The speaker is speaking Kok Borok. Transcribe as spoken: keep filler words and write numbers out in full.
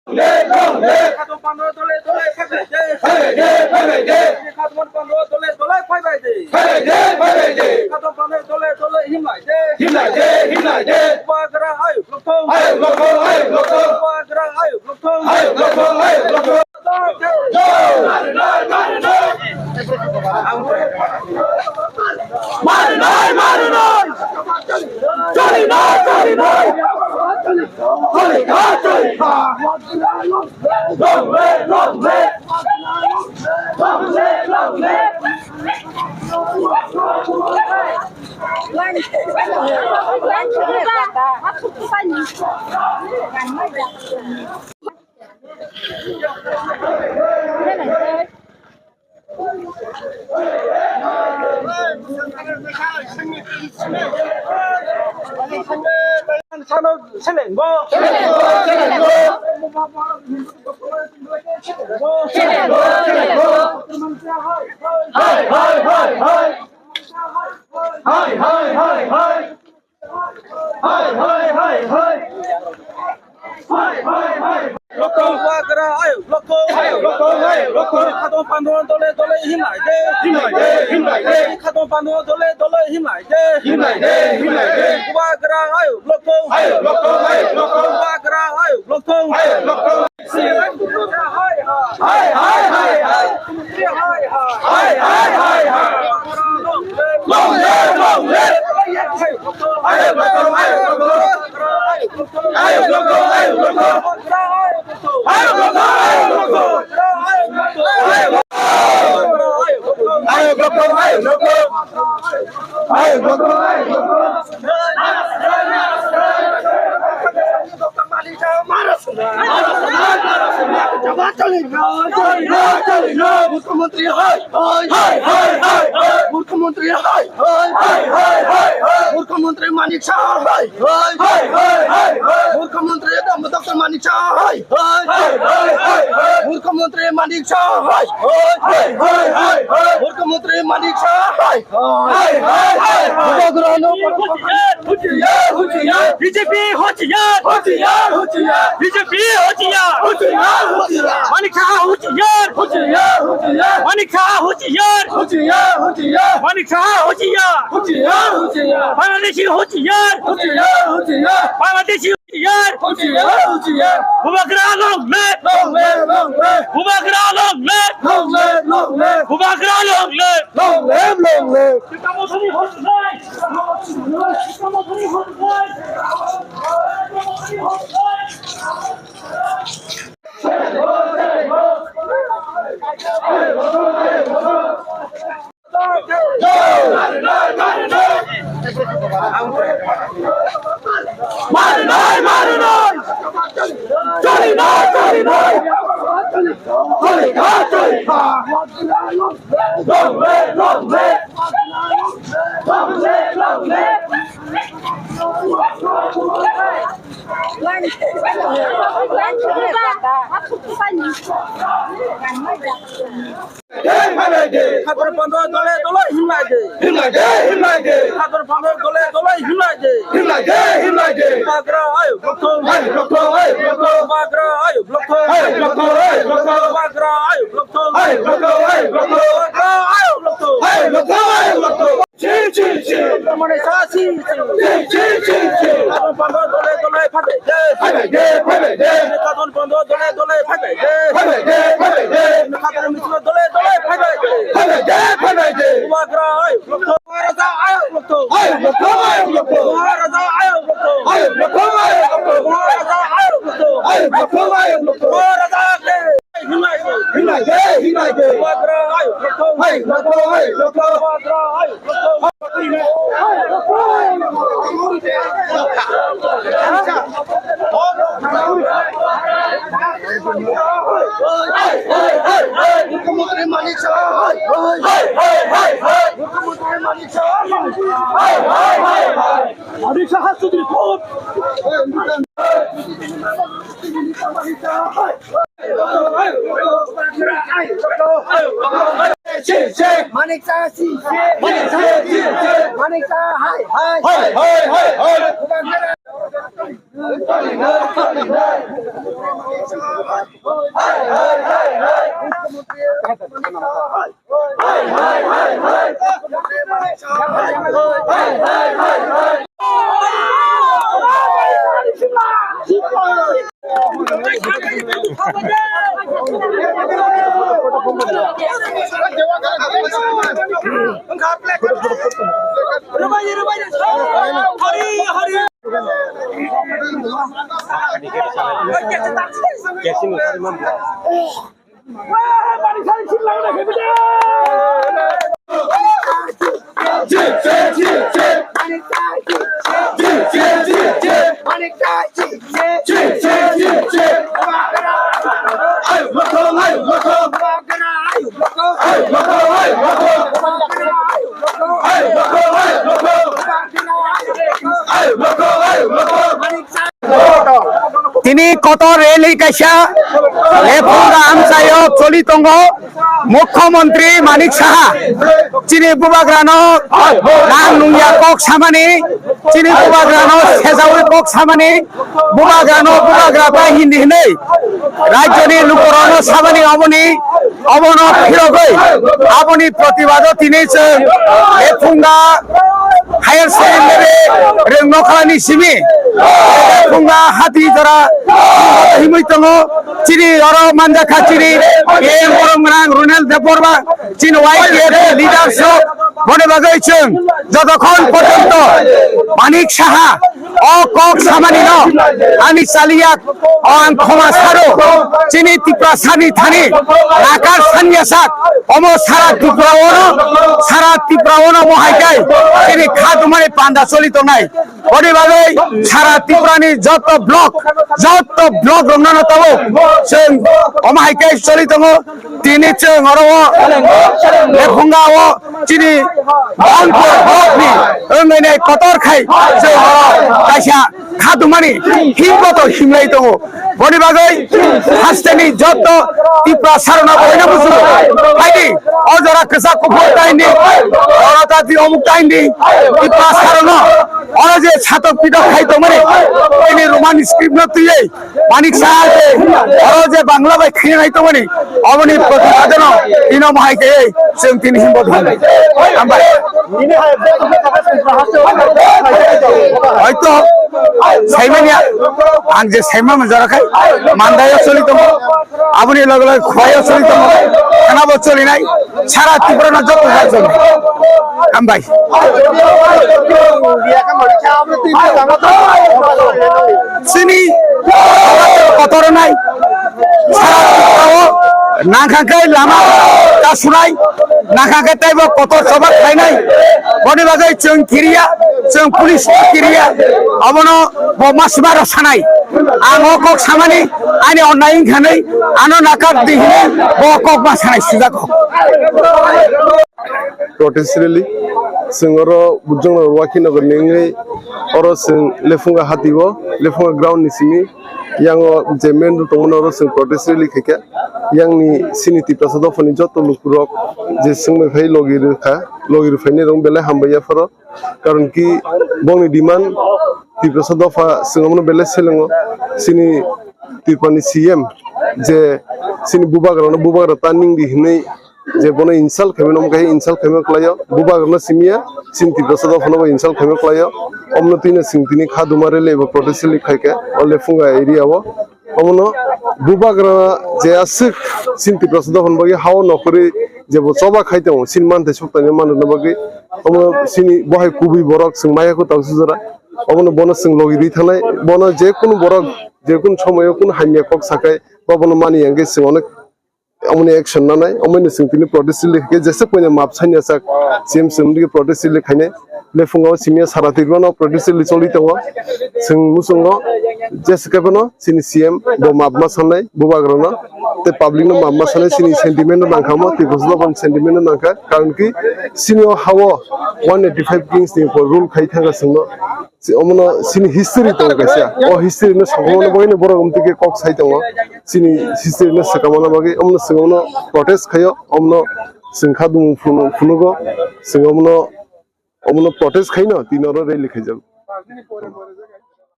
Long live, long live. Khatung Pando dole dole phaibai de. Phaibai de, phaibai de. Khatung Pando dole dole phaibai de. Phaibai de, phaibai de. Khatung Pando dole dole himlai de. Himlai de, himlai de. Bubagra ayuk lokthung. Ayuk lokthung, ayuk lokthung. Bubagra ayuk lokthung. Ayuk lokthung, ayuk lokthung. Jai. Marinai, marinai! Choli na, choli na! Choli na, choli na! Long live, long live! Long live, long live! Sano seleng bo. Hai, hai, hai, hai. Hai, hai, hai, hai. Hai, hai, hai, hai. Hai, hai, hai. Lokthung. Bubagra ayuk lokthung. Ayuk lokthung, ayuk lokthung. Khatung Pando dole dole himlai de. Himlai de, himlai de. Khatung Pando dole dole himlai de. Himlai de, himlai de. Bubagra ayuk lokthung. Ayuk lokthung, ayuk lokthung. Bubagra ayuk lokthung. Ayuk lokthung. Hai, hai, hai, hai. Hai, hai, hai, hai. Long live, long live. Ayuk lokthung, ayuk lokthung. Ayuk lokthung, ayuk lokthung. Ayuk lokthung, ayuk lokthung. Ayuk lokthung, ayuk lokthung. Ayuk lokthung, ayuk lokthung. মুখ্যমন্ত্রী হায়, হায়। হায়, হায়, হায়, হায়। মুখ্যমন্ত্রী হায়, হায়। হায়, হায়, হায়, হায়। মুখ্যমন্ত্রী মানিক সাহা হায়, হায়। হায়, হায়, হায়, হায়। মুখ্যমন্ত্রী ডক্টর মানিক সাহা হায়, হায়। হায়, হায়, হায়, হায়। মুখ্যমন্ত্রী মানিক সাহা হায়, হায়। হায়, হায়, হায়, হায়। মুখ্যমন্ত্রী মানিক সাহা হায়, হায়। হায়, হায়, হায়, হায়। বুবাগ্রানো হুঁশিয়ার, হুঁশিয়ার। বিজেপি হুঁশিয়ার, হুঁশিয়ার, হুঁশিয়ার। বিজেপি হুঁশিয়ার, হুঁশিয়ার, হুঁশিয়ার। মানিক সাহা হুঁশিয়ার, হুঁশিয়ার, হুঁশিয়ার। মানিক সাহা হুঁশিয়ার, হুঁশিয়ার, হুঁশিয়ার। মানিক সাহা হুঁশিয়ার, হুঁশিয়ার, হুঁশিয়ার। বাংলাদেশি হুঁশিয়ার, হুঁশিয়ার, হুঁশিয়ার। বাংলাদেশি হুঁশিয়ার, হুঁশিয়ার, হুঁশিয়ার। বুবাগ্রা long live, long live, long live। বুবাগ্রা long live, long live, long live। বুবাগ্রা long live। Long live, long live। শিক্ষামন্ত্রী হুঁশিয়ার। শিক্ষামন্ত্রী হুঁশিয়ার। Marinai, marinai! Choli na, choli na! Choli na, choli na! Long live, long live! Long live, long live! Khatung Pando dole dole himlai de. Himlai de, himlai de. Khatung Pando dole dole himlai de. Himlai de, himlai de. Bubagra ayuk lokthung. Ayuk lokthung, ayuk lokthung. Bubagra ayuk lokthung. Ayuk lokthung, ayuk lokthung. Bubagra ayuk lokthung. Ayuk lokthung, ayuk lokthung. Bubagra ayuk lokthung. Ayuk lokthung, ayuk lokthung. Chi, chi, chi. Manik Saha chi, chi. Chi, chi, chi, chi. Khatung Pando dole dole phaibai de. Phaibai de, phaibai de. Khatung Pando dole dole phaibai de. Phaibai de, phaibai de. Khatung Misil dole dole phaibai de. Phaibai de, phaibai de. Bubagra ayuk lokthung. Maharaja ayuk lokthung. Ayuk lokthung, ayuk lokthung. Maharaja ayuk lokthung. Ayuk lokthung, ayuk lokthung. Maharaja ayuk lokthung. Ayuk lokthung, ayuk lokthung. Maharaja ke. Himlai de, himlai de. Bubagra ayuk lokthung. Ayuk lokthung, ayuk lokthung. Bubagra ayuk lokthung. মুখ্যমন্ত্রী মানিক সাহা হায়, হায়। মুখ্যমন্ত্রী মানিক সাহা হায়, হায়। মানিক সাহা চৌধুরী কোন? মানিক সাহা চি, মানিক সাহা চি, মানিক সাহা হায়, হায়। হায়, হায়, হায়, হায়। Tini kotor rally kaisa Lephunga amchaio choli tongo. Mukhyamantri Manik Saha chini bubagrano nang nungya kok samani, chini bubagrano sejawi kok samani, bubagrano bubagra ta hindi hinwi rajyoni lukurokno samani, oboni, obono phirogwi aboni protibado tini chwng Lephunga higher secondary rwng nokhalani simi Lephunga hati jora himwi tongo. Chini oro manjakha chini A M borom gwnang Ronel Debbarma, chini Y T F leaders rok, boni bagwi chwng jotokhon porjonto Manik Saha o kok samani no ani chaliya o ang khoma saro, chini Tiprasani thani nakar sanya sak, omo sara Tripura ono, sara Tripura ono mo hai kai chini kha dumani panda choli tongnai. Boni bagwi sara Tripurani joto block, joto block rokno no tongo. Chwng omo hai khe choli tongo. Tini chwng oro o Lephunga o chini Bhawanpur block ni wngwi nai kotor khai chwng oro kaisa kha dumani himboto himlai tongo. Boni bagwi hasteni joto Tiprasa rokno boina busugo. Phaidi, o jora kwchak kuphur ta hindi, oro ta di omuk ta hindi, Tiprasa rokno oro je satok pitok khai tongmani, ini Roman script no twiwi, Manik Saha je oro je Bangla bai khaina nai tongmani, oboni protibadano ino mohai khe chwng tini himbo thangwi. Hambai. Hoito saimanya, ang je saima manjarakhai, mandaio choli tongo, aboni loge loge khwlaio choli tongo, khanabo cholinai, sara Tripura no joto jat choli. Hambai. Chini kotor nai, sara Tripura o nangkha khe lama kasunai, nangkha khe teibo kotor choba khlainai, boni bagwi chwng kiriya, chwng police kiriya, abono bo masima rok sanai. Ang o kok samani, ani onnai wngkha nai, ano nakar di hinwi bo kok ma sanai sujak kok. Protest rally, chwng oro Bujong Nagar Wakhi Nagar ni wngwi oro chwng Lephunga hati o, Lephunga ground ni simi, yang o je main road tongmani oro chwng protest rally khaikha. Yang ni chini Tiprasa dopha ni joto lukurok je chwng bai phai logi rwkha, logi rwphainai rok belai hambai yapharo. Karon ki bongni demand Tiprasa dopha chwng omono belai selengo. Chini Tripura ni C M je chini bubagra no bubagra ta ning di hinwi je bono insult khaimano, omo khe insult khaima kwlaio. Bubagra no simiya chini Tiprasa dopha no bo insult khaima kwlaio. Omono twino chwng tini kha duma rally eba protest rally khaikha o Lephunga area o. Omono bubagra je aswk chini Tiprasa dopha ni bagwi ha o nokhorwi je bo choba khai tongo, chini manthai suktanwi manrwna bagwi. Omo chini bo hai kubui borok chwng maya kwtal sujora. Omono bono chwng logi rwi thangnai. Bono je kunu borok je kunu somoyo kunu hamya kok sakhai ba bono mani ya hwnkhe chwng onek omoni action nanai. Omono chwng tini protest rally khe jesa koina map sanya sak C M chwng digi protest rally khainai. Lephungo simiya sara Tripura no protest rally choli tongo. Chwng muchungo jesa khe bono chini C M bo map ma sanai bubagrano tei public no map ma sanai, chini sentiment no nangkha mo, Tiprasa dopha ni sentiment no nangkha. Karon ki chini o ha o one eighty five kings ni rule khai thangkha chwngno. Omono chini history tongo kaisa. O history no sakamano bagwi no borok omtwi khe kok sai tongo. Chini history no sakamano bagwi omono chwng omono protest khaio, omono chwng kha dumu phunu-, phunugo, chwng omono, omono protest khaino tini oro rally khaijago.